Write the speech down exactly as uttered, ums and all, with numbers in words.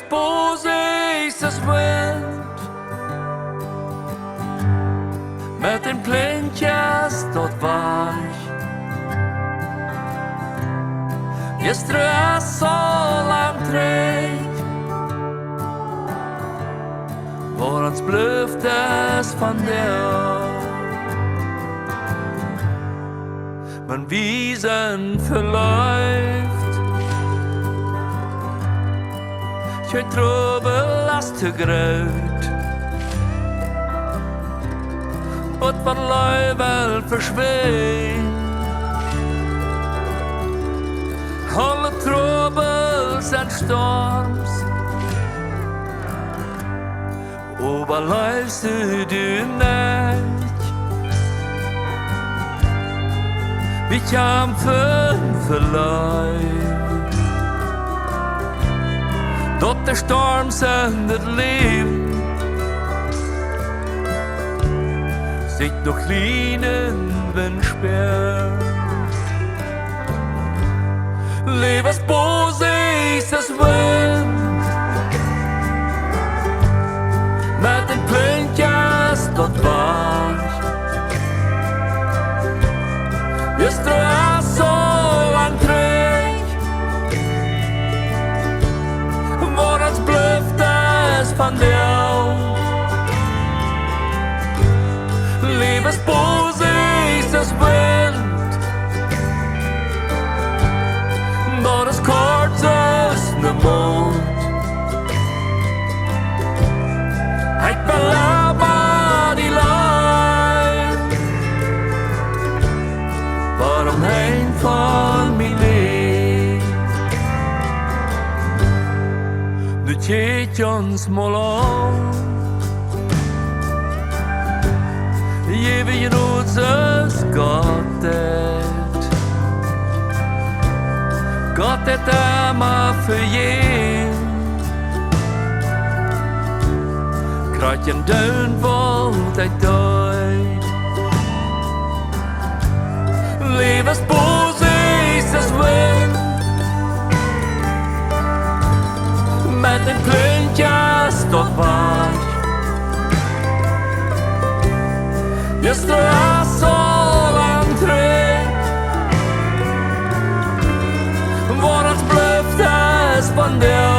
Bosich es Wint, met däm Kjlintje es daut wajch. Jistren es aul lang trigj, woa ons blift es vondoag. Wan wie sent veleeft, kjeen Trubbel es too groot, waut von Leew well veschwinjen. Aule Trubbels un Storms, oba leefst du nich. Wie kjamfen fa Leew, daut de Storms en daut Läwen sikj noch lienen, wan schwoa. Leew es bosich es Wint, met däm Kjlintje es daut wajch. Jistren es aul lang trigj, woa ons blift es vondoag. Leew es bosich es Wint, daut es kort es ne Mond. Ekj well oba die Leew, wuarom hee von mie leeft. Nu kjikj ons mol aun. Jäw Jnod es Gott daut. Gott daut emma vejäft. Krakjt en doonen waut ekj deed. Leew es bosich es Wint, met däm Kjlintje es daut wajch. Jistren es aul lang trigj, woa ons blift es vondoag.